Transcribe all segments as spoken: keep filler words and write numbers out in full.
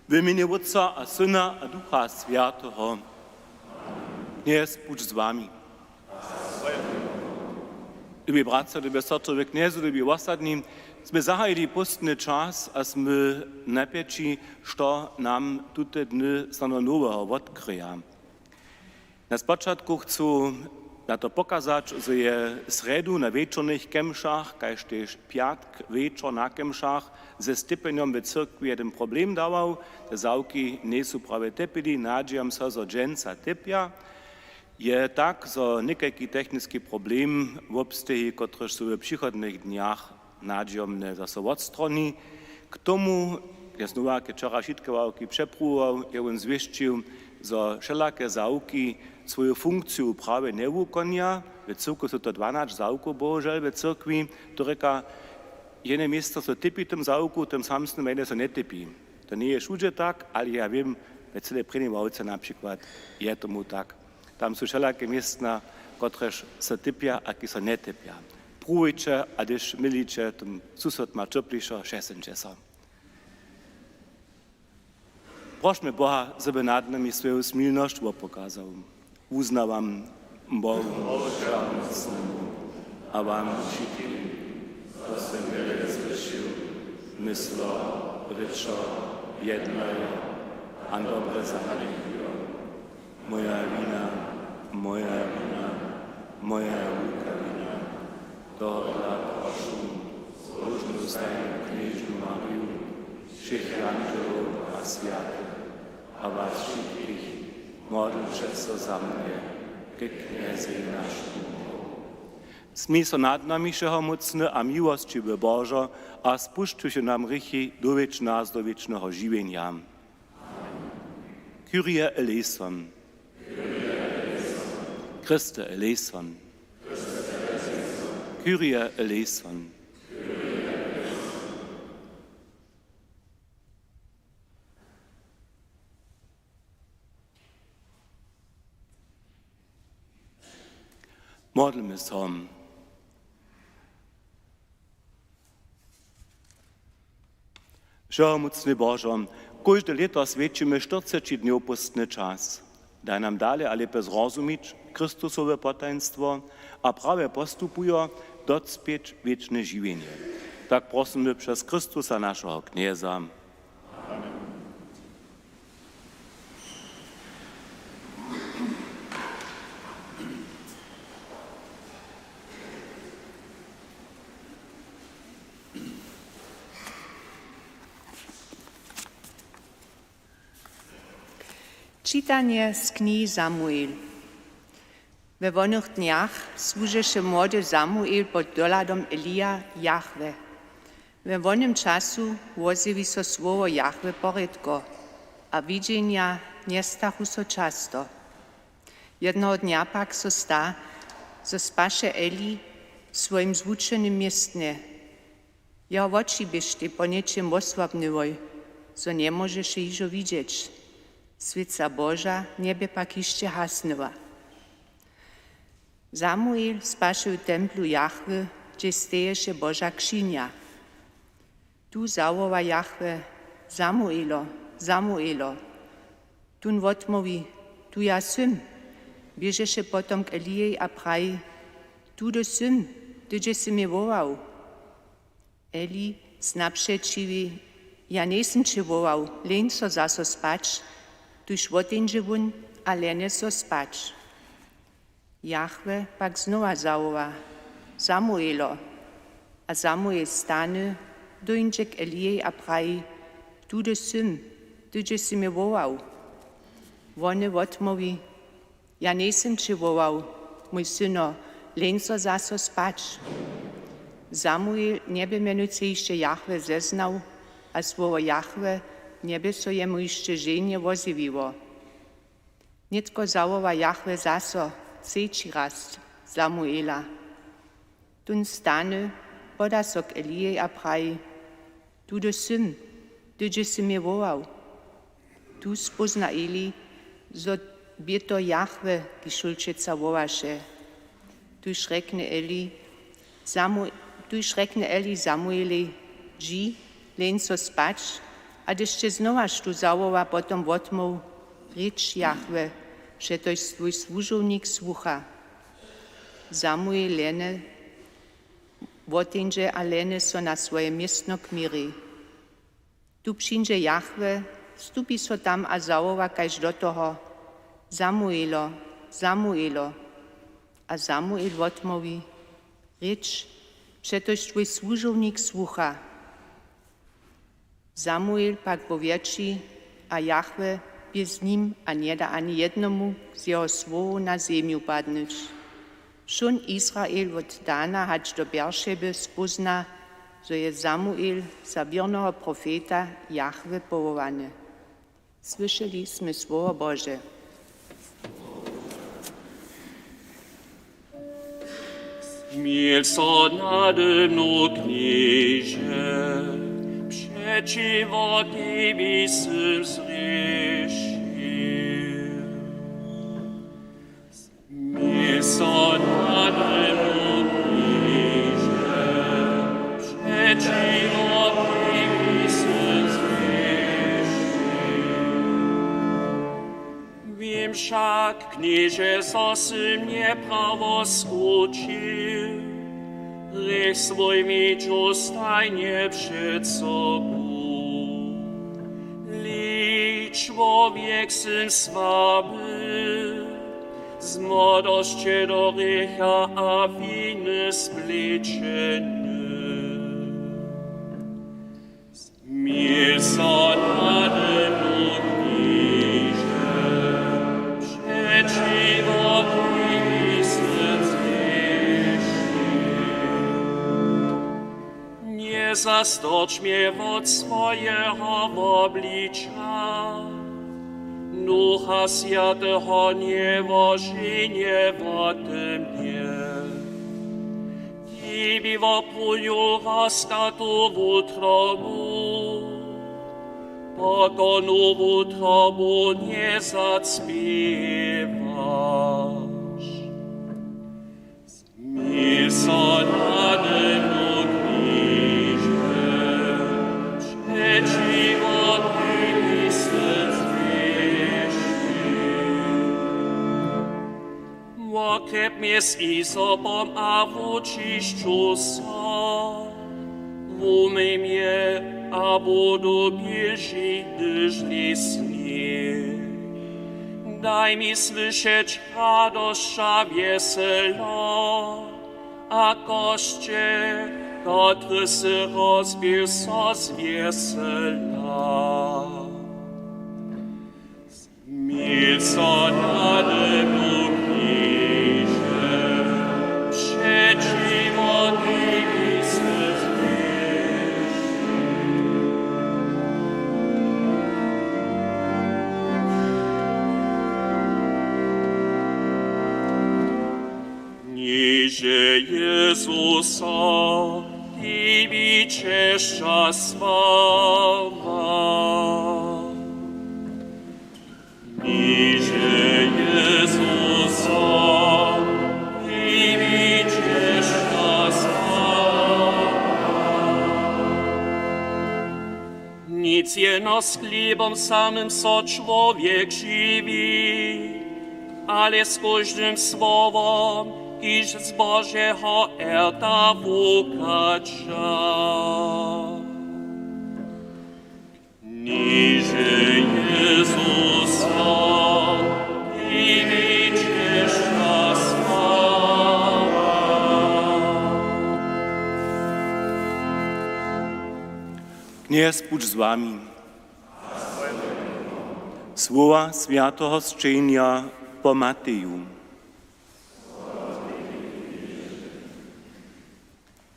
W mjenje Wótca a Syna a Ducha Swjateho. Knjez budź z wami. Lubi bratřa, lube sotry we Knjezu, lubi wosadni, smy zahajili póstny čas a smy napjeći, što nam tute dny snano noweho wotkryja. Na spočatku chcu na to pokazać, zo je srjedu na wječornych kemšach, kaž tež pjatk wječor na kemšach, ze stěpjenjom w cyrkwi jedyn problem dawał. Te zawki njejsu prawje tepili, nadźijam so, zo dźensa tepja. Je tak, zo někajki techniski problem wobsteji, kotryž su w přichodnych dnjach nadźijomnje zaso wotstroni. K tomu je znowa, ke wčera wšitke wawki přepruwował, je wón zwěsćił, zo wšelake zawki swoju funkciju prawje njewukonja. W cyrkwi su to dwanać zawkow, bohužel, w cyrkwi. To rěka, jene městno so typi w tym zawku, w tym samsnym jene so njetypi. To njeje wšudźe tak, ale ja wěm, we cyle prěnim wawce na přikład je tomu tak. Tam su wšelake městna, kotrež so typja a ki so njetypja. Pruwujće, a hdyž měliće, tym susodma ćoplišo, šesynće so. Prošmy Boha, zo by nad nami swoju smilnosć wopokazał. Wuznawam Bohu, Wšehomócnemu, a wam wšitkim, zo sym wjele zhrěšił, mysljo, rěčo, jednajo a dobre zanjechujo. Moja wina, moja wina, moja wulka wina. Tohodla prošu zbožnu stajnu knježnu Mariju, wšěch jandźelow a swjatych, a was wšitkich, modlće so za mnje ke Knjezej našemu Bohu. Smil so nad nami, wšehomócny a miłosćiwy Božo, a spušćiwši nam hrěchi, dowjedź nas do wěčneho žiwjenja. Kyrie eleison. Christe eleison. Kyrie eleison. Modlmy so. Wšehomócny Božo, kóžde lěto swjećimy štyrceći dnjow póstny čas. Daj nam dale a lěpje zrozumić Chrystusowe potajnstwo a prawje postupujo docpěć wěčne žiwjenje. Tak prosymy přez Chrystusa, našeho Knjeza. Čitanje z knihi Samuel. We wonych dnjach słužeše młody Samuel pod dohladom Elija Jahwe. We wonym času wozjewi so słowo Jahwe porědko a widźenja njestachu so často. Jednoho dnja pak so sta, zo spaše Eli w swojim zwučenym městnje. Jeho woči běštej po něčem wosłabnyłoj, zo njemóžeše hižo widźeć. Swěca Boža njebě pak hišće hasnyła. Samuel spaše w templu Jahwe, hdźež steješe Boža křinja. Tu zawoła Jahwe: „Samuelo, Samuelo!“ Tón wotmołwi: „Tu ja sym.“ Běžeše potom k Elijej a praji: „Tudy sym, ty dźe sy mje wołał?“ Eli snapřećiwi: „Ja njejsym će wołał, leń so zaso spać.“ Tuž woteńdźe wón a lehne so spać. Jahwe pak znowa zawoła: „Samuelo!“ A Samuel stany, dóńdźe k Elijej a praji: „Tudy sym, ty dźe sy mje wołał?“ Wone wotmołwi: „Ja njejsym će wołał, mój syno, leń so zaso spać.“ Samuel njebě mjenujcy hišće Jahwe zeznał a słowo Jahwe njebě so jemu hišće ženje wozjewiło. Nětko zawoła Jahwe zaso třeći raz Samuela. Tón stany, poda so k Elijej a praji: „Tudy sym, ty dźe sy mje wołał?“ Tu spózna Eli, zo bě to Jahwe, kiž šulčeca wołaše. Tuž rjekny Eli Samu-, tuž rjekny Eli Samuelej: „Dźi, leń so spać, A hdyž će znowaš tu zawoła potom wotmołw: „Rěč, Jahwe, přetož twój słužownik słucha.” Samuel lehne woteńdźe a lehne so na swoje městno k měrjej. Tu přińdźe Jahwe, stupi so tam a zawoła kaž do toho: „Samuelo, Samuelo.” A Samuel wotmołwi: „Rěč, přetož twój słužownik słucha.” Samuel pak wowjetši a Jahwe bě z nim a njeda ani jednomu z jeho słowow na zemju padnyć. Wšón Israel wot Dana hač do Bjeršeby spózna, zo je Samuel za wěrneho profeta Jahwe powołany. Słyšeli smy słowo Bože. Smil so nade mną, Knježe, přećiwo tebi sym zhrěšił. Smil so nade mną, Knježe, přećiwo tebi sym zhrěšił. Wěm wšak, Knježe, zo sym njeprawo skutčił, hrěch swój widźu stajnje před sobu. Li, čłowjek sym słaby, z młodosće do hrěcha a winy splećeny. Smil so nade mną, Knježe, přećiwo tebi sym zhrěšił. Njezastorč mje wot swojeho wobliča, Ducha Swjateho njełožej nje wote mnje. Tebi wopruju rozkatu wutrobu, pokornu wutrobu njezacpěwaš. Smil so nade mną, Knježe, přećiwo tebi sym zhrěšił. Wokrjep mje z hizopom a wučišću so, wumyj mje a budu běži hdyž sni. Daj mi słyšeć radosć a wjeselo, a kosće, kotrež sy rozbił, so zwjesela. Smil so nade mną, Knježe, přećiwo tebi sym zhrěšił. Knježe Jězus, tebi česć a sława. Knježe Jězus, tebi česć a sława. Nic jeno z chlěbom samym so čłowjek žiwi, ale z kóždym słowom, kiž z Božeho rta wuchadźa. Knježe Jězus, tebi česć a sława. Knjez budź z wami. Słowa swjateho sćenja po Mateju.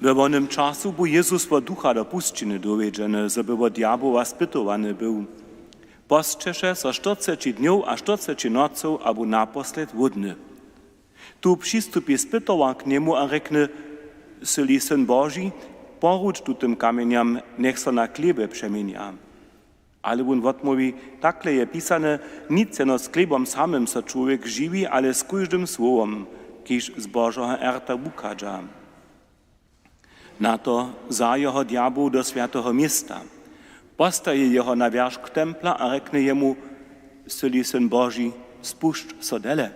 We wonym času bu Jězus wot ducha do pušćiny dowjedźeny, zo by wot djabła spytowany był. Posćeše so štyrceći dnjow a štyrceći nocow a bu naposled hłódny. Tu přistupi spytowa k njemu a rjekny: „Sy-li Syn Boži, porudź tutym kamjenjam, njech so na chlěbje přeměnja.” Ale wón wotmołwi: „Takle je pisane: Nic jeno z chlěbom samym so čłowjek žiwi, ale z kóždym słowom, kiž z Božeho rta wuchadźa.” Na to wza jeho djabł do swjateho města. Postaji jeho na wjeršk templa a rjekny jemu: „Sy-li Syn Boži, spušć so dele.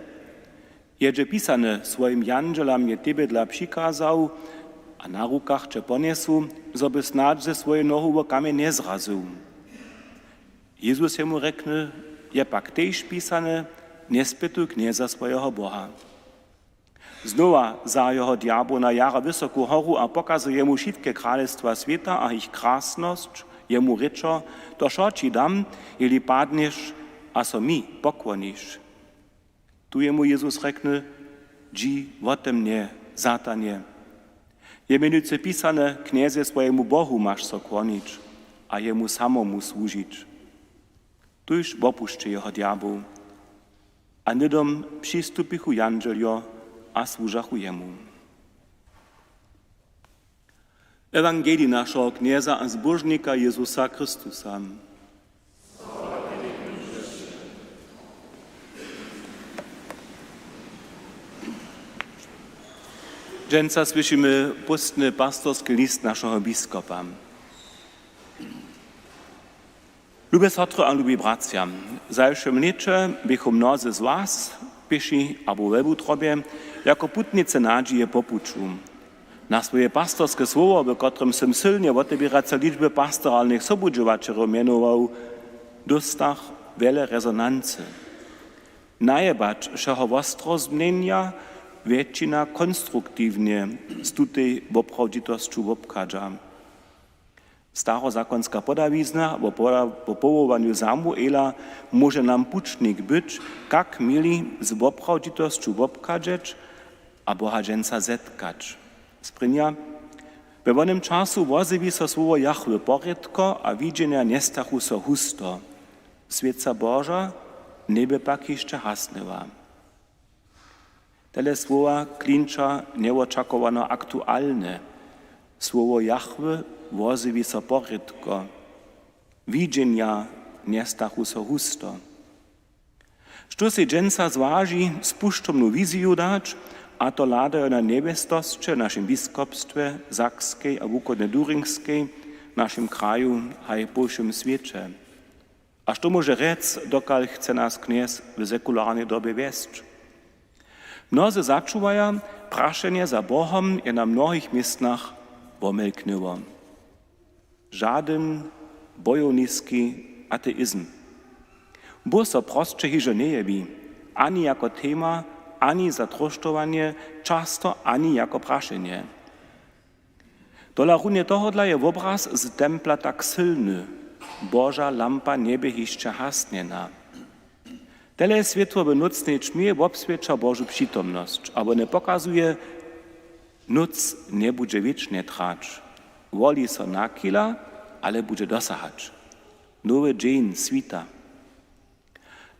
Je dźe pisane: Swojim jandźelam je tebě dla přikazał a na rukach će ponjesu, zo bys snadź ze swojej nohu wo kamjeń njezrazył.“ Jezus jemu rjekny: „Je pak tež pisane: Njespytuj Knjeza, swojeho Boha.“ Znowa zajo ho djaboł na jara wysoku horu a pokazuje jemu wšitke kralestwa swěta a jich krasnosć, jemu rěčo: „To wšo ći dam, jeli padnješ a so mi pokłoniš.“ Tu jemu Jezus rjekny: „Dźi wote mnje, Satanje. Je mjenujcy pisane: Knjezej, swojemu Bohu maš so kłonić a jemu samomu słužić.“ Tuž wopušći jeho djaboł. A hnydom přistupichu jandźeljo a słužachu jemu. Ewangelij našeho Knjeza a Zbóžnika Jezusa Chrystusa. Dźensa słyšimy póstny pastorski list našeho biskopa. Lube sotry a lubi bratřa, w zašłym lěće běchu mnozy z was, pěši abo we wutrobje, jako putnicy nadźije po puću. Na swoje pastorske słowo, w kotrymž sym sylnje woteběrace ličby pastoralnych sobudźěłaćerjow mjenował, dóstach wjele rezonancy. Najebać wšeho wostrozmjenja wjetšina konstruktiwnje z tutej woprawdźitosću wobchadźa. Starozakonska podawizna wo poda-, wo powołanju Samuela móže nam pućnik być, kak měli z woprawdźitosću wobchadźeć a Boha dźensa zetkać. Sprěnja: We wonym času wozjewi so słowo Jahwe porědko a widźenja njestachu so husto. Swěca Boža njebě pak hišće hasnyła. Tele słowa klinča njewočakowano aktualne. Słowo Jahwe wozjewi so porědko. Widźenja njestachu so husto. Što sej dźensa zwaži, spušćomnu wiziju dać, a to hladajo na njewěstosće w našim biskopstwje, Sakskej a wuchodnje Duringskej, w našim kraju, haj po wšěm swěće. A što móže rjec, dokelž chce nas Knjez w sekularnej dobje wjesć? Mnozy začuwaja, prašenje za Bohom je na mnohich městnach womjelknyło. Žadyn bojowniski ateizm. Bóh so prosće hižo njejewi, ani jako tema, ani za tróštowanje, často ani jako prašenje. Tola runje tohodla je wobraz z templa tak sylny: Boža lampa njebě hišće hasnjena. Tele swětło w nócnej ćmje wobswěća Božu přitomnosć, abo nje pokazuje: Nóc njebudźe wěčnje trać, woli so nachila, ale budźe dosahać. Nowy dźeń swita.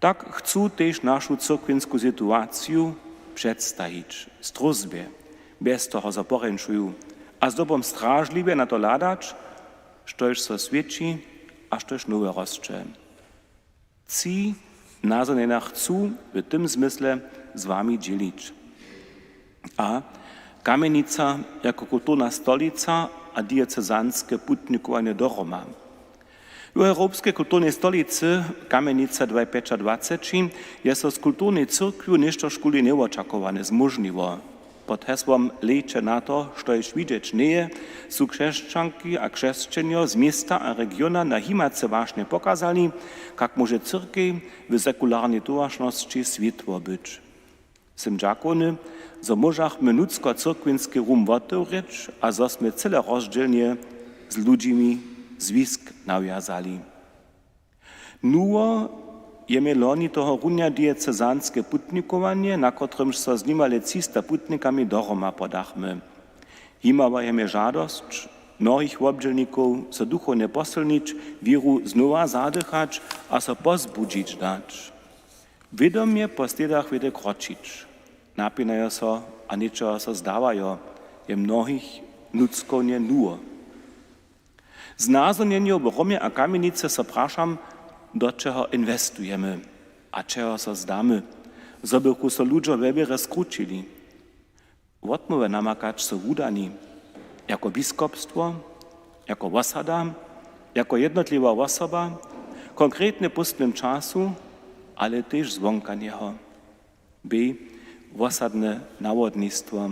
Tak chcu tež našu cyrkwinsku situaciju předstajić strózbje, bjez toho zo porjenčuju, a zdobom stražliwje na to hladać, štož so swěći a štož nowe rosće. Tři nazhonjenja chcu w tym zmysle z wami dźělić. A Kamjenica jako kulturna stolica a diecezanske putnikowanje dohroma. W Europskej kulturnej stolicy Kamjenica dwaj pjećadwaceći je so z kulturnej cyrkwju něštožkuli njewočakowane zmóžniło. Pod hesłom „Hlejće na to, štož widźeć njeje“ su křesćanki a křesćenjo z města a regiona na himace wašnje pokazali, kak móže cyrkej w sekularnej towaršnosći swětło być. Sym dźakowny, zo móžachmy nutřkocyrkwinski rum wotewrěć a zo smy cyle rozdźělnje z ludźimi zwisk nawjazali. Nuło je mje loni tohorunja diecezanske putnikowanje, na kotrymž so z nimale třista putnikami dohroma podachmy. Jimawa je mje žadosć mnohich wobdźělnikow, so duchownje posylnić, wěru znowa zadychać a so pozbudźić dać. Wědomje po slědach wědy kročić. Napinajo so a něčeho so zdawajo, je mnohich nutřkownje nuło. Z nazhonjenjow w Romje a Kamjenicy so prašam, do čeho inwestujemy a čeho so zdamy, zo bychu so ludźo we wěrje skrućili. Wotmołwy namakać so wudani, jako biskopstwo, jako wosada, jako jednotliwa wosoba, konkretnje w póstnym času, ale tež zwonka njeho. B. Wosadne nawodnistwo.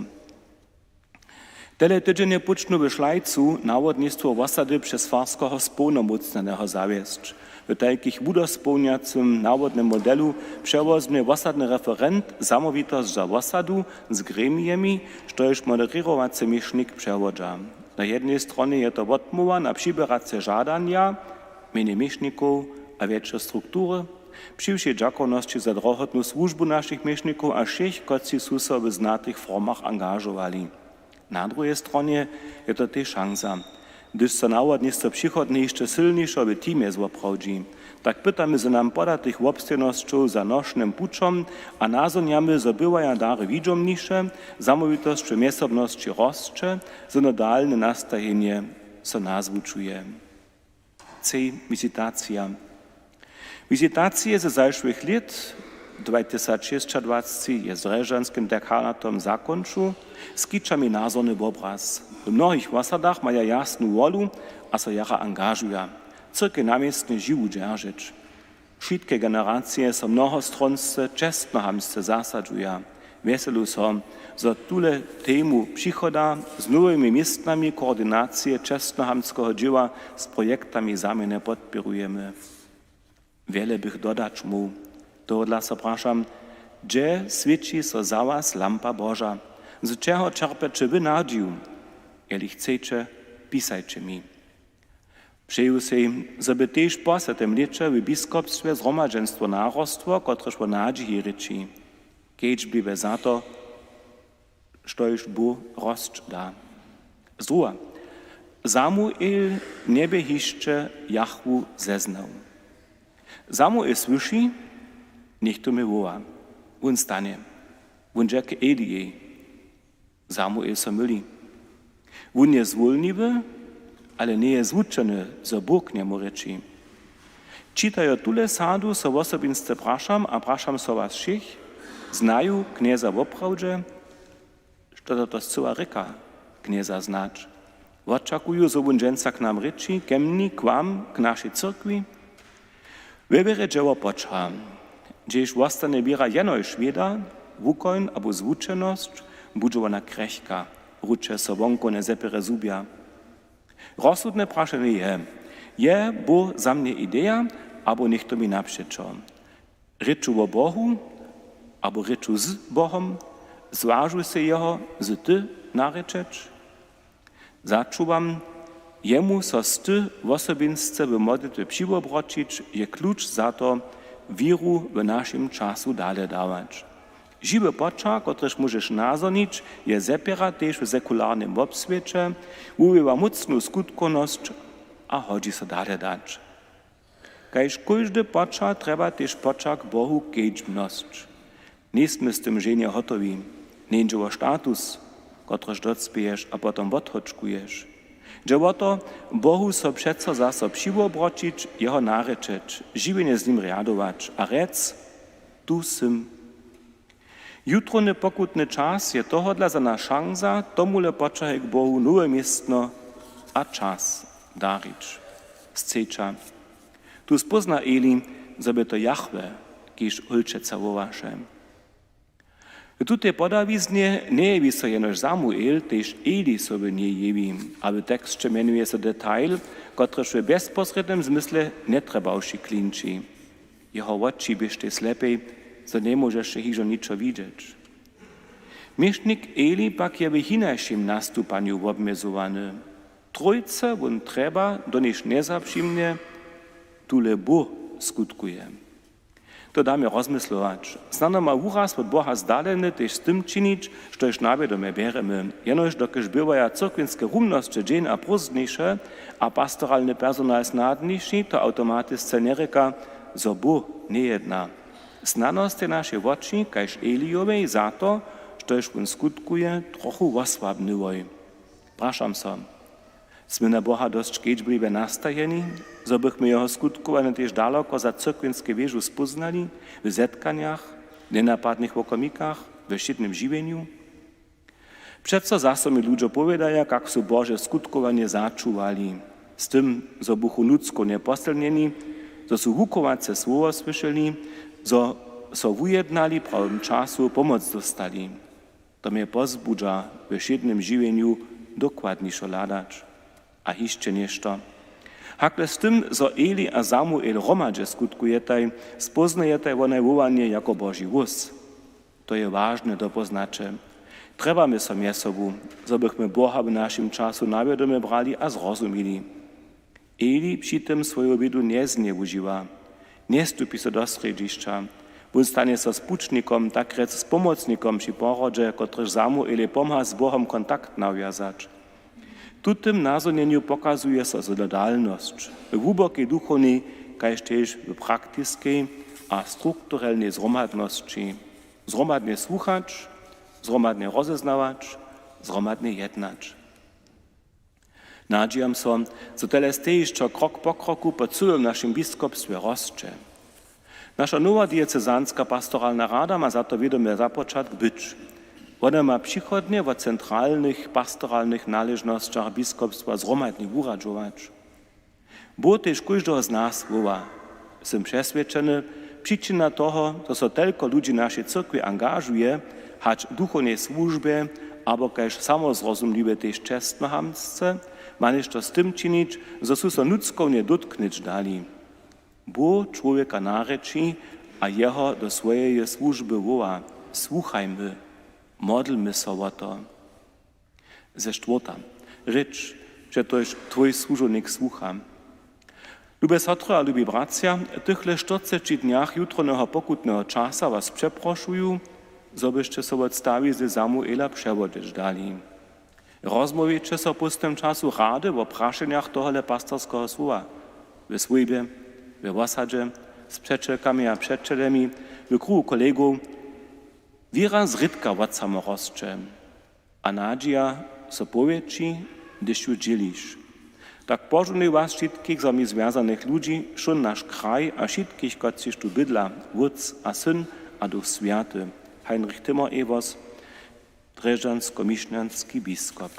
Tele tydźenje póčnu w Šlajcu nawodnistwo wosady přez farskeho społnomócnjeneho zawjesć. W tajkich wudospołnjacym nawodnym modelu přewozmje wosadny referent zamołwitosć za wosadu z gremijemi, štož moderěrowacy měšnik přewodźa. Na jednej stronje je to wotmołwa na přiběrace žadanja mjenje měšnikow a wjetše struktury, při wšej dźakownosći za drohotnu słužbu našich měšnikow a wšěch, kotřiž su so w znatych formach angažowali. Na druhej stronje je to tež šansa, hdyž so nawodnistwo přichodnje hišće sylnišo w teamje zwoprawdźi, tak pytamy so nam podatych wobstojnosćow za nošnym pućom a nazhonjamy, zo bywaja dary widźomniše, zamołwitosć w mjezsobnosći rosće, zo nodalne nastajenje so nazwučuje. C. Wizitacija. Wizitacije ze zašłych lět dwatysacšěsćadwaceći je z Drježdźanskim dekanatom zakónču z kičami nazhony wobraz. W mnohich wosadach maja jasnu wolu a so jara angažuja, cyrkej na městnje žiwu dźeržeć. Wšitke generacije so mnohostronske čestnohamtsce zasadźuja. Wjeselu so, zo tule temu přichoda z nowymi městnami koordinacije čestnohamtskeho dźěła z projektami zaměnje podpěrujemy. Wjele bych dodać móhł. Tohodla so prašam, hdźe swěći so za was lampa Boža? Z čeho čerpjeće wy nadźiju? Jeli chceće, pisajće mi. Přeju sej, zo by tež po swjatym lěće w biskopstwje zhromadźenstwo narostło, kotrež wo nadźiji rěči, kedźbliwje za to, štož Bóh rosć da. Zdruha, Samuel njebě hišće Jahwu zeznał. Samuel słyši, něchtó mje woła. Wón stanje. Wón dźe k Elijej. Samuel so myli. Wón je zwólniwy, ale njeje zwučeny, zo Bóh k njemu rěči. Čitajo tule sadu so wosobinsce prašam a prašam so was wšěch, znaju knjeza woprawdźe? Što to to scyła rěka, knjeza znać? Wočakuju, zo wón dźensa k nam rěči, ke mni, k wam, k našej cyrkwi? We wěrje dźěło poča. Hdźež wostanje wěra jenož wěda, wukoń abo zwučenosć, budźe wona krjechka, ruče so wonkowne zepěrje zhubja. Rozsudne prašenje je, je Bóh za mnje ideja, abo něchtó mi napřećo? Rěču wo Bohu, abo rěču z Bohom, zwažuj sej jeho z ty narěčeć? Začuwam, jemu so z ty wosobinsce w modlitwje přiwobroćić, je kluč za to, wěru w našim času dale dawać. Žiwy poćah, kotryž móžeš nazhonić, je zepěra tež w sekularnym wobswěće, wuwiwa mócnu skutkownosć a hodźi so dale dać. Kaž kóždy poćah trjeba tež poćah k Bohu kedźbnosć. Njejsmy z tym ženje hotowi. Njeńdźe wo status, kotryž docpěješ a potom wothódźkuješ. Dźe wo to, Bohu so přeco zaso přiwobroćić, jeho narěčeć, žiwjenje z nim rjadować a rjec: Tu sym. Jutrowny pokutny čas je tohodla za nas šansa, tomule poćahej k Bohu nowe městno a čas darić. Sceća. Tu spózna Eli, zo bě to Jahwe, kiž holčeca wołaše. W tutej podawiznje njejewi so jenož Samuel, tež Eli so w njej jewi, a w teksće mjenuje so detajl, kotryž w bjezposrědnym zmysle njetrjebawši klinči. Jeho woči běštej slepej, zo njemóžeše hižo ničo widźeć. Měšnik Eli pak je w hinašim nastupanju wobmjezowany. Trójce wón trjeba, donež njezapřimnje, tule Bóh skutkuje. To da mje rozmyslować. Snano ma wuraz wot Boha zdaleny tež z tym činić, štož na wědomje bjerjemy. Jenož dokelž bywaja cyrkwinske rumnosće dźeń a prózdniše a pastoralny personal snadniši, to awtomatisce njerěka, zo Bóh njejedna. Snano stej naše woči kaž Elijowej za to, štož wón skutkuje, trochu wosłabnyłoj. Prašam so, smy na Boha dosć kedźbliwje nastajeni, zo bychmy jeho skutkowanje tež daloko za cyrkwinske wěžu spóznali, w zetkanjach, w njenapadnych wokomikach, we wšědnym žiwjenju? Přeco zaso mi ludźo powědaja, kak su Bože skutkowanje začuwali. Z tym, zo buchu nutřkownje posylnjeni, zo su wuchowace słowo słyšeli, zo so wujednali w prawym času pomoc dóstali. To mje pozbudźa we wšědnym žiwjenju dokładnišo hladać. A hišće něšto. Hakle z tym, zo Eli a Samuel hromadźe skutkujetaj, spóznajetaj wonaj wołanje jako Boži hłós. To je wažne do poznaće. Trjebamy so mjez sobu, zo bychmy Boha w našim času na wědomje brali a zrozumili. Eli při tym swoju wědu njeznjewužiwa, njestupi so do srjedźišća. Wón stanje so spućnikom, tak rjec z pomocnikom při porodźe, kotryž Samuelej pomha z Bohom kontakt nawjazać. W tutym nazhonjenju pokazuje so synodalnosć, w hłubokej duchownej, kaž tež w praktiskej a strukturelnej zhromadnosći. Zhromadnje słuchać, zhromadnje rozeznawać, zhromadnje jednać. Nadźijam so, zo tele stejišćo krok po kroku po cyłym našim biskopstwje rosće. Naša nowa diecezanska pastoralna rada ma za to wědomje započatk być. Wona ma přichodnje wo centralnych pastoralnych naležnosćach biskopstwa zhromadnje wuradźować. Bóh tež kóždeho z nas woła. Sym přeswědčeny, přičina toho, zo so telko ludźi w našej cyrkwi angažuje, hač w duchownej słužbje abo kaž, samozrozumliwje, tež čestnohamtsce, ma něšto z tym činić, zo su so nutřkownje dótknyć dali. Bóh čłowjeka narěči a jeho do swojeje słužby woła. Słuchajmy, modlmy so wo to. Ze štwórta. Rěč, přetož twój słužownik słucha. Lube sotry a lubi bratřa, w tychle štyrceći dnjach jutrowneho pokutneho časa was přeprošuju, zo byšće so wot stawizny Samuela přewodźeć dali. Rozmołwjeće so w póstnym času rady wo prašenjach tohole pastorskeho słowa, we swójbje, we wosadźe, z přećelkami a přećelemi, w kruhu kolegow. Wěra zrědka wot samo rosće. A nadźija so powjetši, hdyž ju dźěliš. Tak požohnuj was wšitkich z wami zwjazanych ludźi, wšón naš kraj a wšitkich, kotřiž tu bydla, Wótc a Syn a Duch Swjaty. Heinrich Timmer-Evers, drježdźansko-mišnjanski biskop.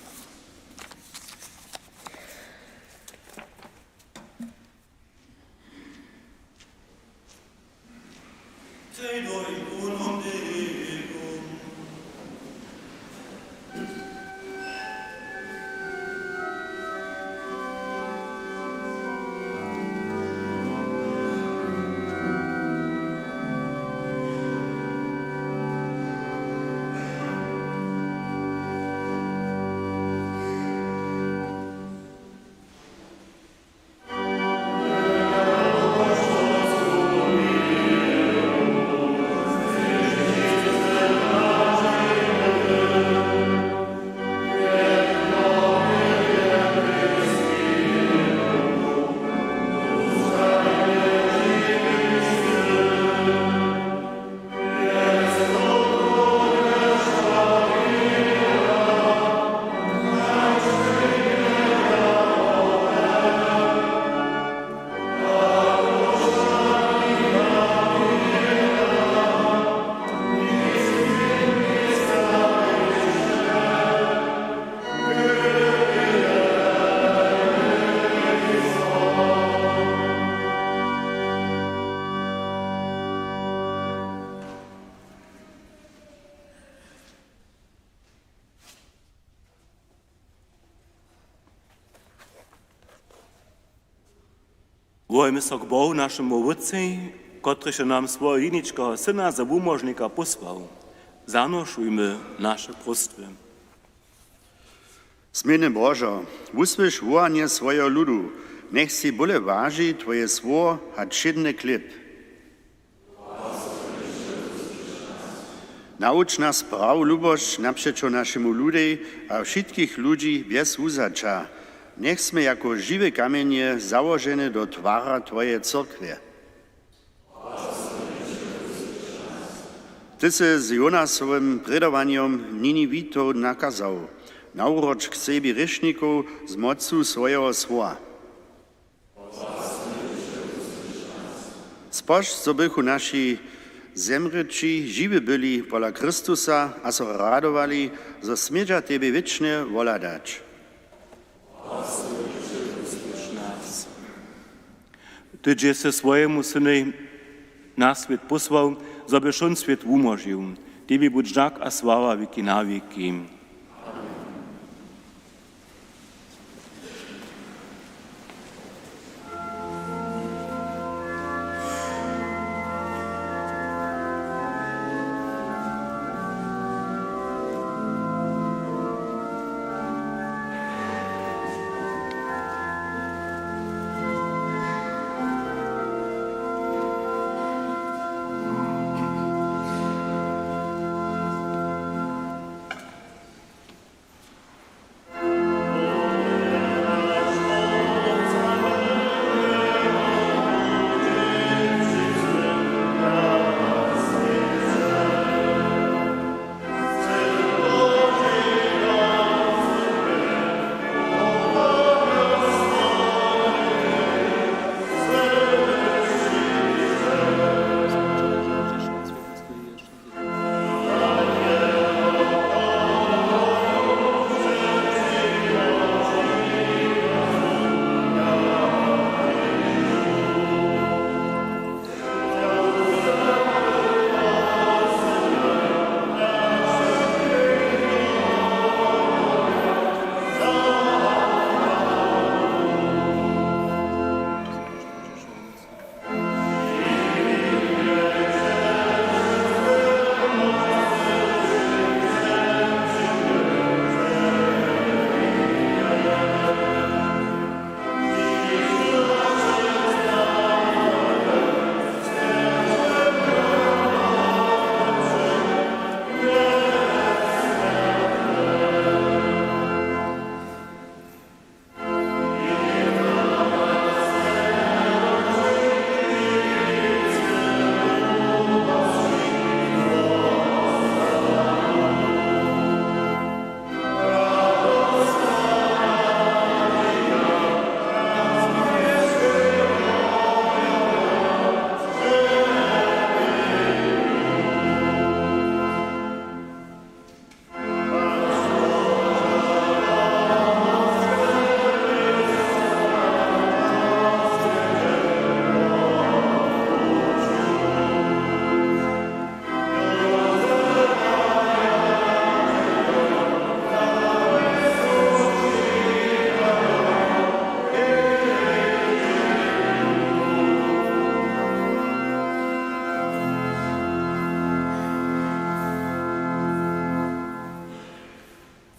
Wołajmy so k Bohu, našemu Wótcej, kotryž je nam swojeho jeničkeho Syna za wumóžnika pósłał. Zanošujmy naše próstwy. Změny Božo, wusłyš wołanje swojeho ludu, njech sej bóle waži twoje słowo hač wšědny chlěb. Nawuč nas prawu lubosć napřećo našemu ludej a wšitkich ludźi bjez wuzaća. Njech smy jako žiwe kamjenje załožene do twara twojeje cyrkwje. Ty sy z Jonasowym prědowanjom Niniwitow nakazał: Nawróć k sebi hrěšnikow z mocu swojeho słowa. Spožč, zo bychu naši zemrěći žiwi byli pola Chrystusa a so radowali, zo smědźa tebje wěčnje wohladać. Ty dźe sy swojemu Synej na swět pósłał, zo by wšón swět wumóžił. Tebi budź dźak a sława wěki na wěki.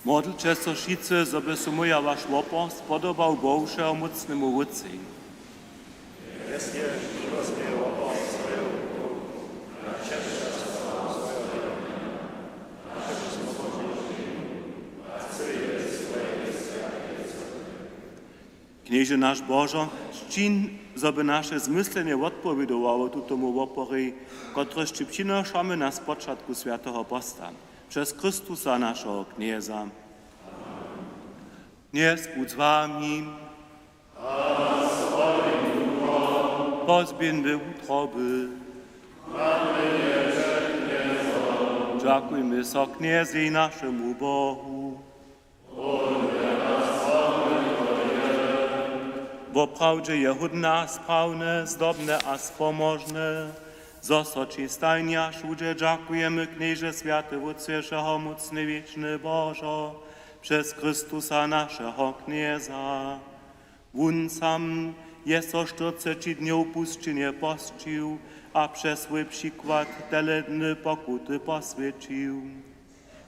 Modlće so wšitcy, zo by so mój a waš wopor spodobał Bohu, wšehomócnemu Wótcej. Knježe naš Božo, sčin, zo by naše zmyslenje wotpowědowało tutomu woporej, kotryž ći přinošamy na spočatku swjateho posta. Přez Chrystusa, našeho Knjeza. Knjez budź z wami. Pozběhńmy wutroby. Dźakujmy so Knjezej, našemu Bohu. Woprawdźe je hódne a sprawne, zdobne a spomožne, zo so ći stajnje a wšudźe dźakujemy, Knježe, swjaty Wótče, wšehomócny, wěčny Božo, přez Chrystusa, našeho Knjeza. Wón sam je so štyrceći dnjow pusćenje posćił a přez swój přikład tele dny pokuty poswjećił.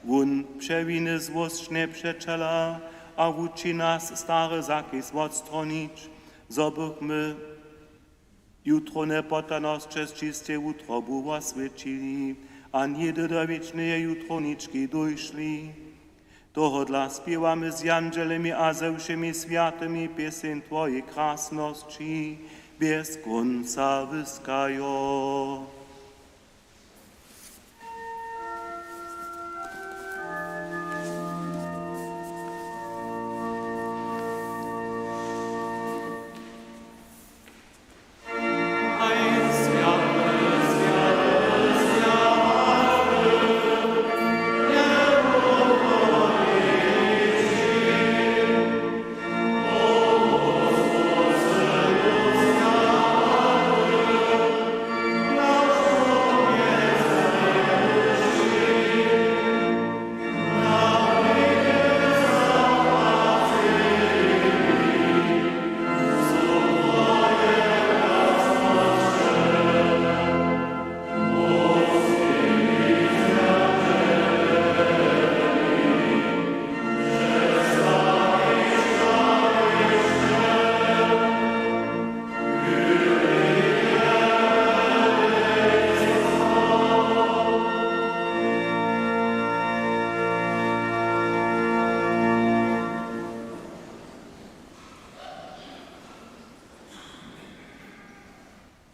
Wón přewiny złosć njepřećela a wuči nas, stary zakis wotstronić, zo bychmy jutrowne potajnosće z čistej wutrobu woswjećili a něhdy do wěčneje jutrownički dóšli. Tohodla spěwamy z jandźelemi a ze wšěmi swjatymi pěseń Twojej krasnosći bjez kónca wyskajo.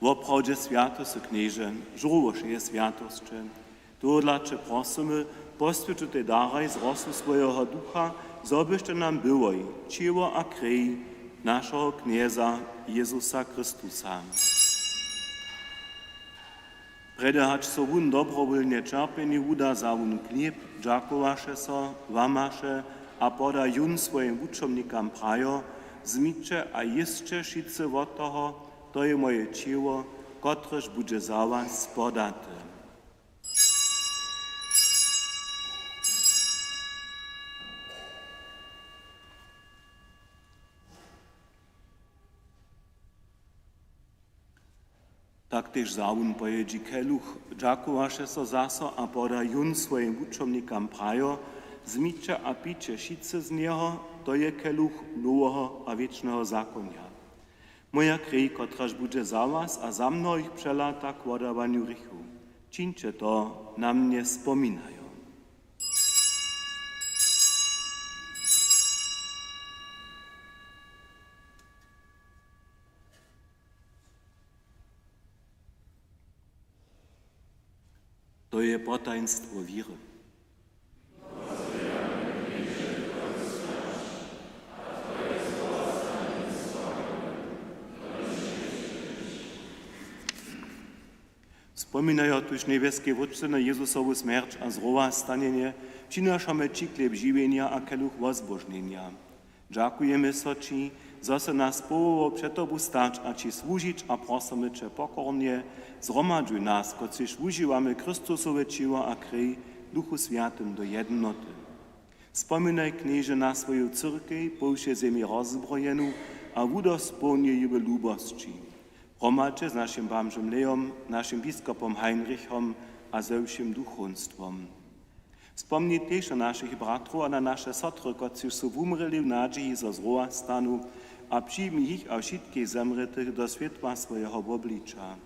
Woprawdźe swjaty sy, Knježe, žórło wšeje swjatosće. Tohodla će prosymy, poswjeć tutej daraj z rosu swojeho Ducha, zo byštej nam byłoj ćěło a krej našeho Knjeza Jezusa Chrystusa. Prjedy hač so wón dobrowólnje ćerpjenju wuda, wza wón chlěb, dźakowaše so, łamaše a poda jón swojim wučomnikam, prajo: Wzmiće a jěsće wšitcy wot toho, to je moje ćěło, kotrež budźe za was podate. Tak tež wza wón po jědźi keluch, dźakowaše so zaso a poda jón swojim wučomnikam, prajo: Wzmiće a pijće wšitcy z njeho, to je keluch noweho a wěčneho zakonja. Moja krej, kotraž budźe za was a za mnohich přelata k wodawanju hrěchow. Čińće to na mnje spominajo. To je potajnstwo wěry. Spominajo tuž njebjeski Wótče na Jezusowu smjerć a zrowastanjenje, přinašamy ći chlěb žiwjenja a keluch wozbóžnjenja. Dźakujemy so ći, zo sy nas powołał před tobu stać a ći słužić, a prosymy će pokornje: Zhromadźuj nas, kotřiž wužiwamy Chrystusowe ćěło a krej, w Duchu Swjatym do jednoty. Spominaj, Knježe, na swoju cyrkej po wšej zemi rozbrojenu a wudospołnj ju w lubosći, hromadźe z našim bamžom Leom, našim biskopom Heinrichom a ze wšěm duchowstwom. Spomni tež na našich bratrow a na naše sotry, kotřiž su wumrěli w nadźiji zo zrowastanu, a přijmi jich a wšitkich zemrětych do swětła swojeho wobliča.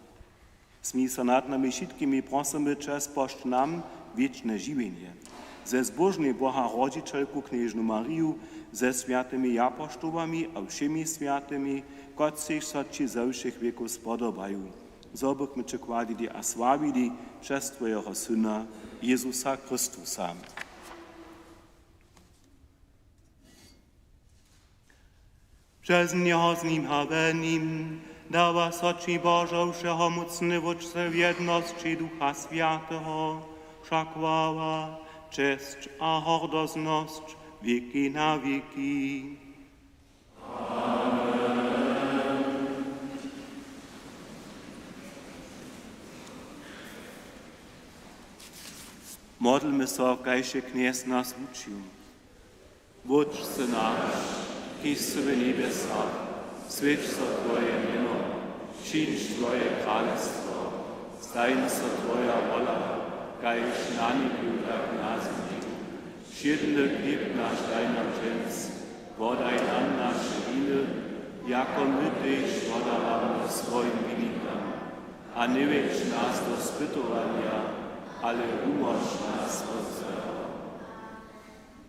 Smil so nad nami wšitkimi, prosymy će, spožč nam wěčne žiwjenje ze zbóžnej Boha rodźićelku knježnu Mariju, ze swjatymi japoštołami a wšěmi swjatymi, kotřiž so ći ze wšěch wěkow spodobaju, zo bychmy će chwalili a sławili přez twojeho Syna Jezusa Chrystusa. Přez njeho, z nim a we nim dawa so ći, Božo, wšehomócny Wótče, w jednosći Ducha Swjateho wša chwała, česć a hordoznosć wěki na wěki. Modlmy so, kaž je Knjez nas wučił. Wótče naš, kiž sy w njebjesach, swjeć so twoje mjeno, přińdź twoje kralestwo, stań so twoja wola, kaž na njebju, tak na zemi. Wšědny chlěb naš daj nam dźens, wodaj nam naše winy, jako my tež wodawamy swojim winikam. A njewjedź nas do spytowanja, ale wumóž nas wot złeho.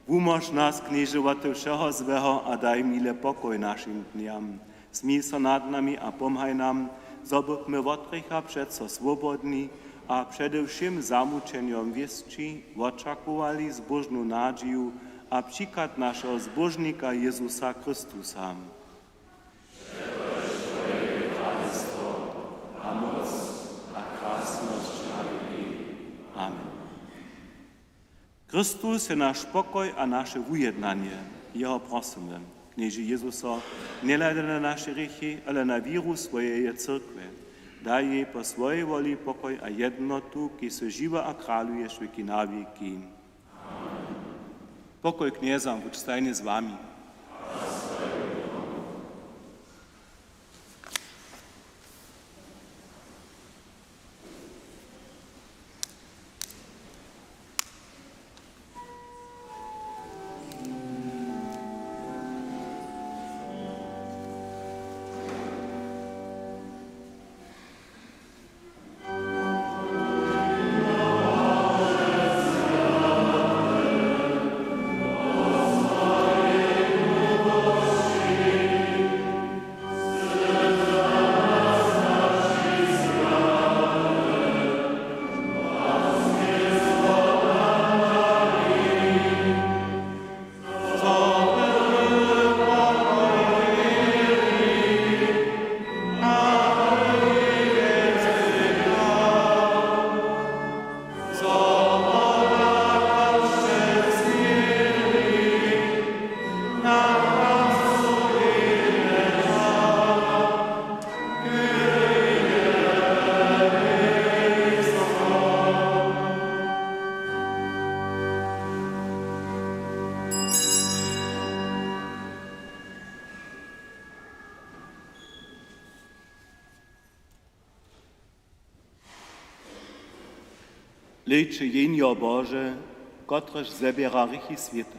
Wumóž nas, Knježe, wote wšeho złeho a daj mile pokoj našim dnjam. Smil so nad nami a pomhaj nam, zo bychmy wot hrěcha přeco swobodni a přede wšěm zamućenjom wěsći wočakowali zbóžnu nadźiju a přichad našeho Zbóžnika Jezusa Chrystusa. Amen. Chrystus je naš pokoj a naše wujednanje. Jeho prosymy, Knježe Jezuso, njehladaj na naše hrěchi, ale na wěru swojeje cyrkwje. Daj jej po swojej woli pokoj a jednotu, kiž sy žiwy a kraluješ wěki na wěki. Pokoj Knjeza budź stajnje z wami. Hlejće, Jehnjo Bože, kotrež zběra hrěchi swěta.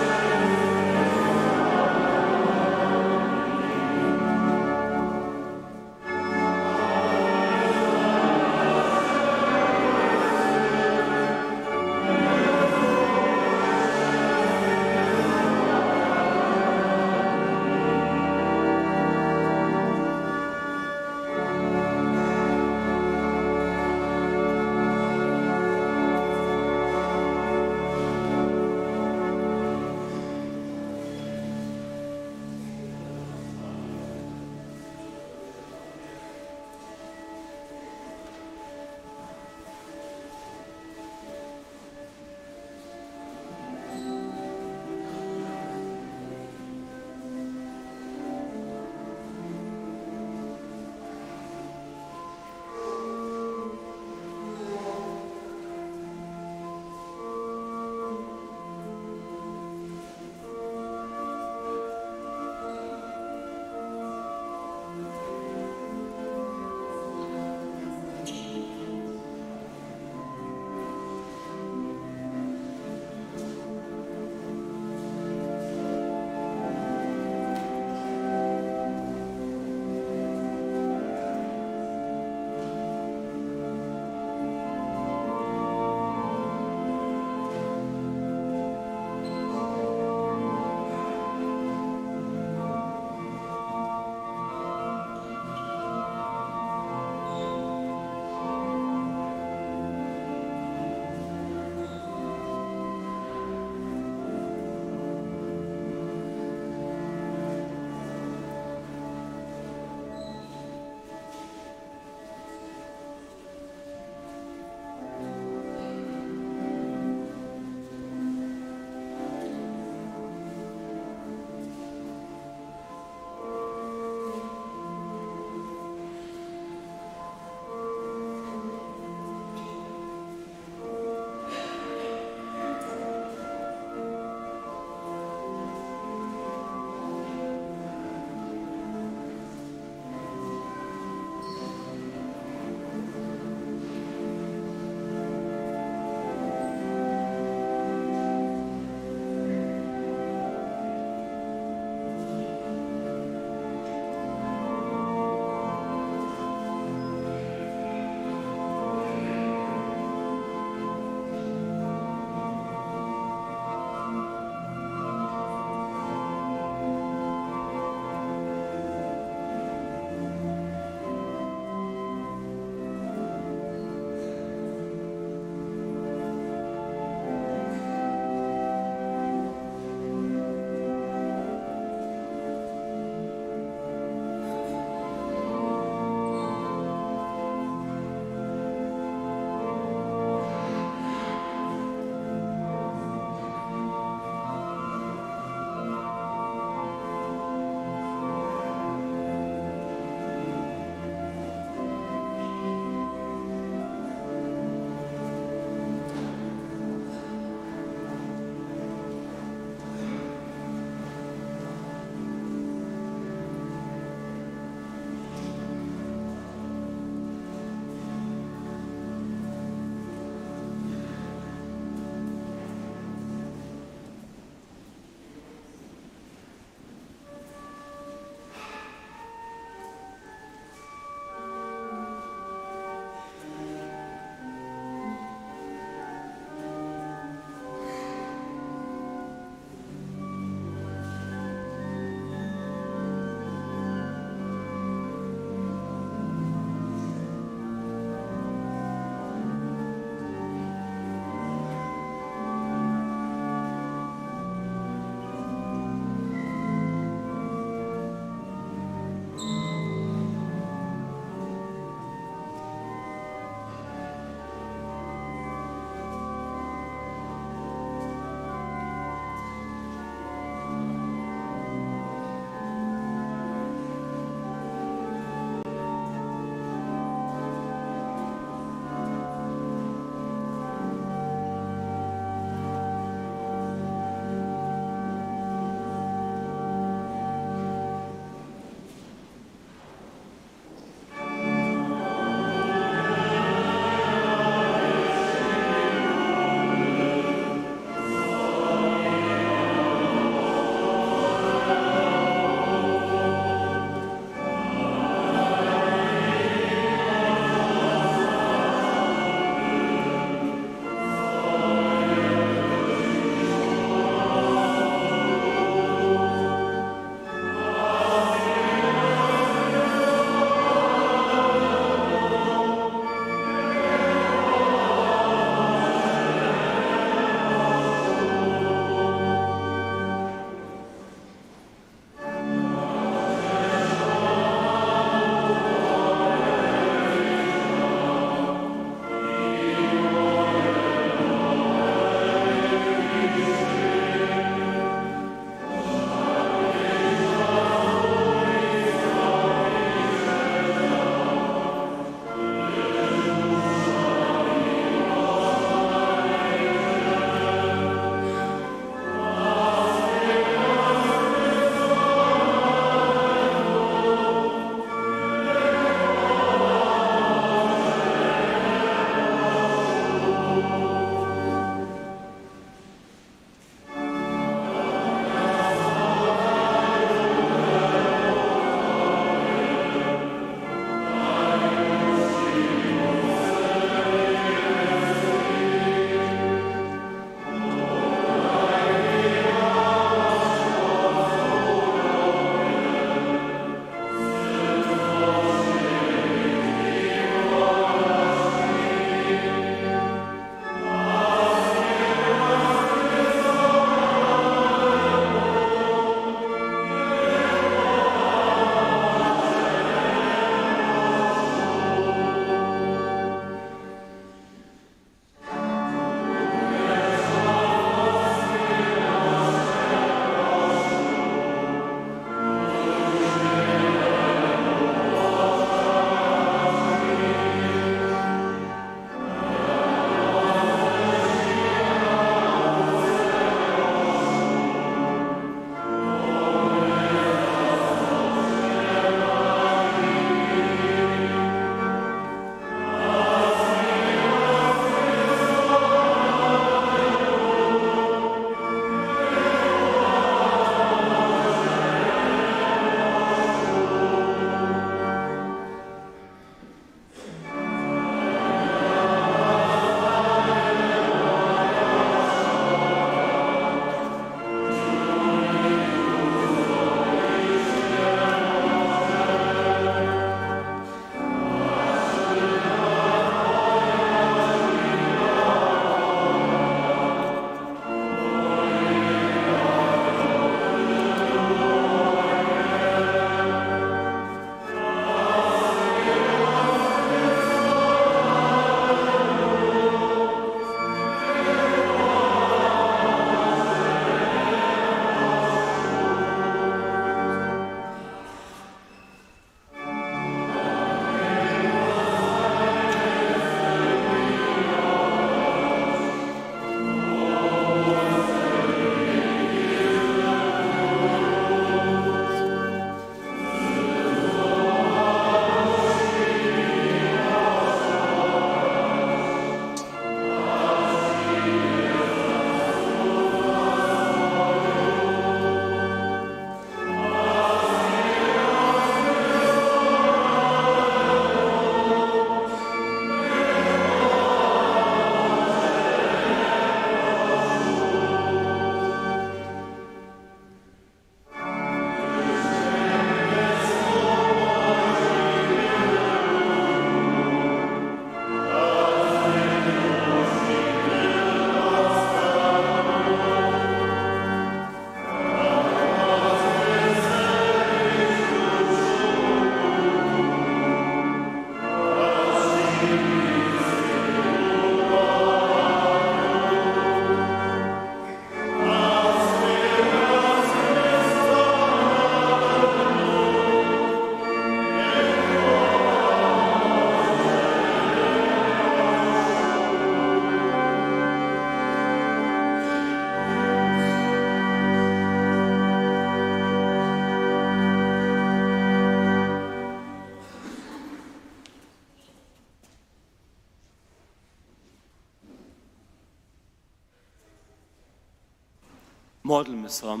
Modlmy so.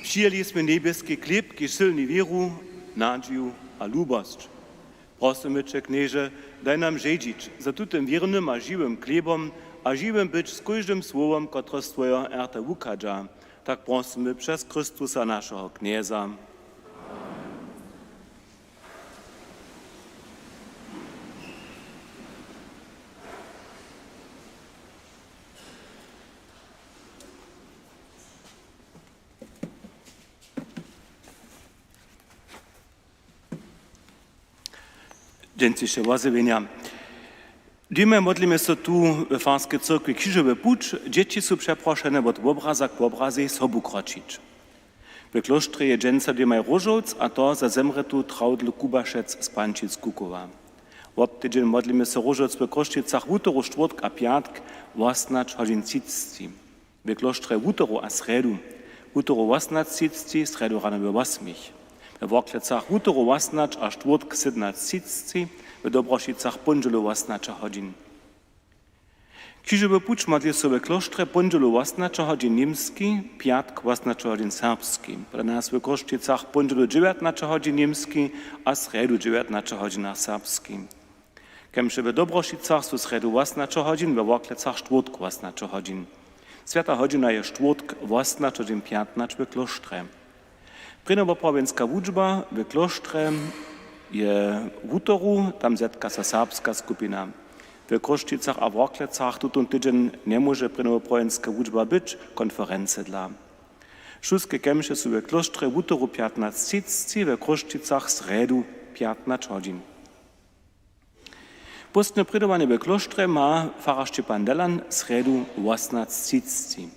Přijeli smy njebjeski chlěb, kiž sylni wěru, nadźiju a lubosć. Prosymy će, Knježe, daj nam žedźić za tutym wěrnym a žiwym chlěbom a žiwym być z kóždym słowom, kotrež z twojeho rta wuchadźa. Tak prosymy přez Chrystusa, našeho Knjeza. Dźensniše wozjewjenja. Dźejmaj, modlimy so tu we farskej cyrkwi Křižowy puć. Dźěći su přeprošene, wot wobraza k wobrazej sobu kročić. We klóštrje je dźensa dźejmaj róžowc, a to za zemrětu Traudlu Kubašec z Pančic-Kukowa. Wob tydźeń modlimy so róžowc we Chrósćicach wutoru, štwórtk a pjatk, wosomnaće hodźin třiceći. We klóštrje wutoru a srjedu. Wutoru wosomnaće třiceći, srjedu rano we wosmich. We Worklecach wutoru wosomnaće a štwórtk sydomnaće třiceći, we Dobrošicach póndźelu wosomnaće hodźin. Křižowy puć modli so we klóštrje póndźelu wosomnaće hodźin němski, pjatk wosomnaće hodźin serbski. Pola nas we Chrósćicach póndźelu dźewjatnaće hodźin němski a srjedu dźewjatnaće hodźinach serbski. Kemše we Dobrošicach su srjedu wosomnaće hodźin, we Worklecach štwórtk wosomnaće hodźin. Swjata hodźina je štwórtk wosomnaće hodźin pjatnaće we klóštrje. Prěnjowoprawjenska wučba we klóštrje je wutoru, tam zetka so serbska skupina. We Chrósćicach a Worklecach tutón tydźeń njemóže prěnjowoprawjenska wučba być, konferency dla. Šulske kemše su we klóštrje wutoru pjatnaće třiceći, we Chrósćicach srjedu pjatnaće hodźin. Póstne prědowanje we klóštrje ma farar Šćepan Delan srjedu wosomnaće třiceći.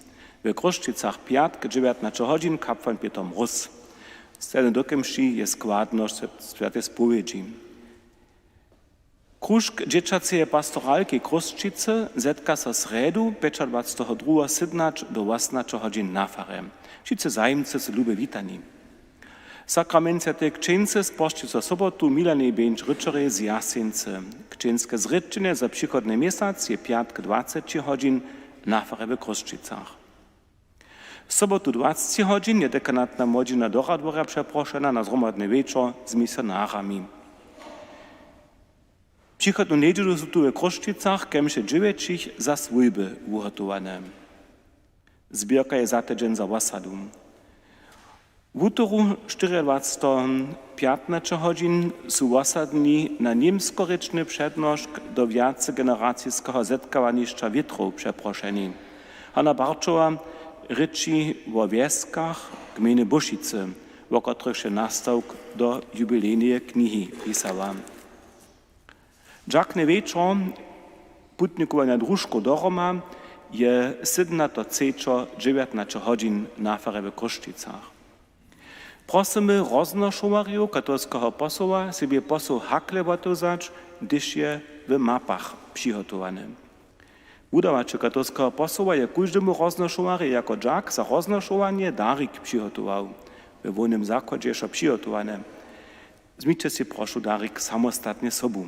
We Chrósćicach pjatk dźewjatnaće hodźin kapłan Pětr Mróz. Stajny do kemši je składnosć swjatej spowědźi. Kružk dźěćaceje pastoralki Chrósćicy zetka so srjedu, pjećadwaceteho druheho, sydomnaće do wosomnaće hodźin na farje. Wšitcy zajimcy su lube witani. Sakrament swjateje křćeńcy spožči so sobotu Milanej Bjeńć-Ryćerej z Jaseńcy. Křćeńske zrěčenje za přichodny měsac je pjatk dwaceći hodźin na farje we Chrósćicach. Sobotu dwaceći hodźin je dekanatna młodźina do Radworja přeprošena na zhromadny wječor z misionarami. Přichodnu njedźelu su tu we Chrósćicach kemše dźewjećich za swójby wuhotowane. Zběrka je za tydźeń za wosadu. Wutoru, štyriadwaceteho, pjatnaće hodźin su wosadni na němskorěčny přednošk do wjacegeneraciskeho zetkawanišća wětrow přeprošeni. Hanna Barćowa rěči wo wjeskach gmejny Bóšicy, wo kotrychž je nastawk do jubilejneje knihi pisała. Dźakny wječor putnikowanja družkow do Roma je sydomnaćeho třećeho dźewjatnaće hodźin na farje we Chrósćicach. Prosymy roznošowarjow katolskeho posoła, sebje posoł hakle wotewzać, hdyž je w mapach přihotowany. Wudawaćel katolskeho posoła je kóždemu roznošowarjej jako dźak za roznošowanje darik přihotował. We hłownym zakładźe je wšo přihotowany. Wzmiće sej, prošu, darik samostatnje sobu.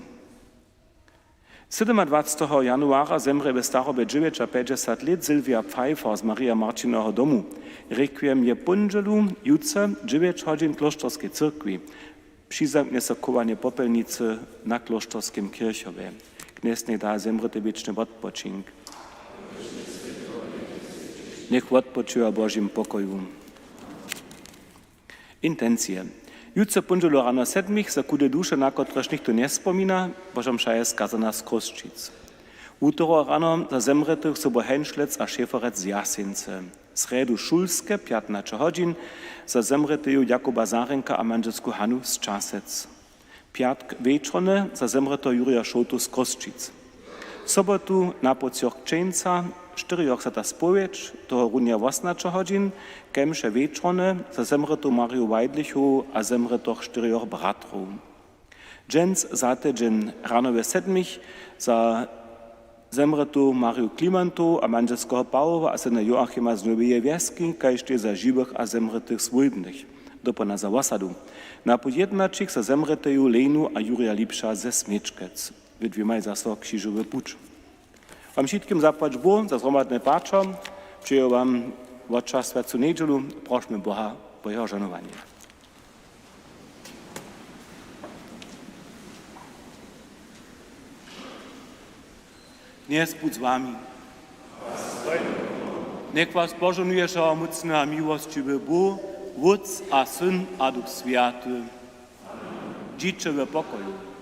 Sydomadwaceteho januara zemrě we starobje dźewjećapjećdźesat lět Sylwia Pfeiffer z Marija Marćineho domu. Rekwiem je póndźelu jutře dźewjeć hodźin w klóšterskej cyrkwi. Přizamknje so chowanje popjelnicy na klóšterskim kěrchowje. Knjez njech da zemrětym wěčny wotpočink. Njech wotpočuja w Božim pokoju. Intencije. Jutře póndźelu rano sedmich za chude duše, na kotrež něchtó njespominja, Boža mša je skazana z Chrósćic. Wutoru rano za zemrětych sobu Henšlec a Šeferec z Jaseńcy. Srjedu šulske, pjatnaće hodźin, za zemrěteju Jakuba Zarenka a mandźelsku Hanu z Časec. Pjatk wječornje za zemrěteho Jurja Šołtu z Chrósćic. Sobotu na połdźoch křćeńca, štyrijoch swjata spowědź, tohorunja wosomnaće hodźin, kemše wječornje za zemrětu Marju Weidlichowu a zemrětych štyrijoch bratrow. Dźens za tydźeń rano we sedmich za zemrětu Marju Klimantowu a mandźelskeho Pawoła a syna Joachima z Noweje Wjeski, kaž tež za žiwych a zemrětych swójbnych. Dopołdnja za wosadu. Na poł jědnaćich za zemrěteju Lenu a Jurja Lipša ze Smječkec. W dwěmaj zaso křižowy puć. Wam wšitkim zapłać Bóh za zhromadne paćo. Přeju wam wot čas swjacu njedźelu. Prošmy Boha wo jeho žohnowanje. Knjez budź z wami. Njech was požohnuje wšehomócny a miłosćiwy Bóh, Wótc a Syn a Duch Swjaty. Dźiće w pokoju.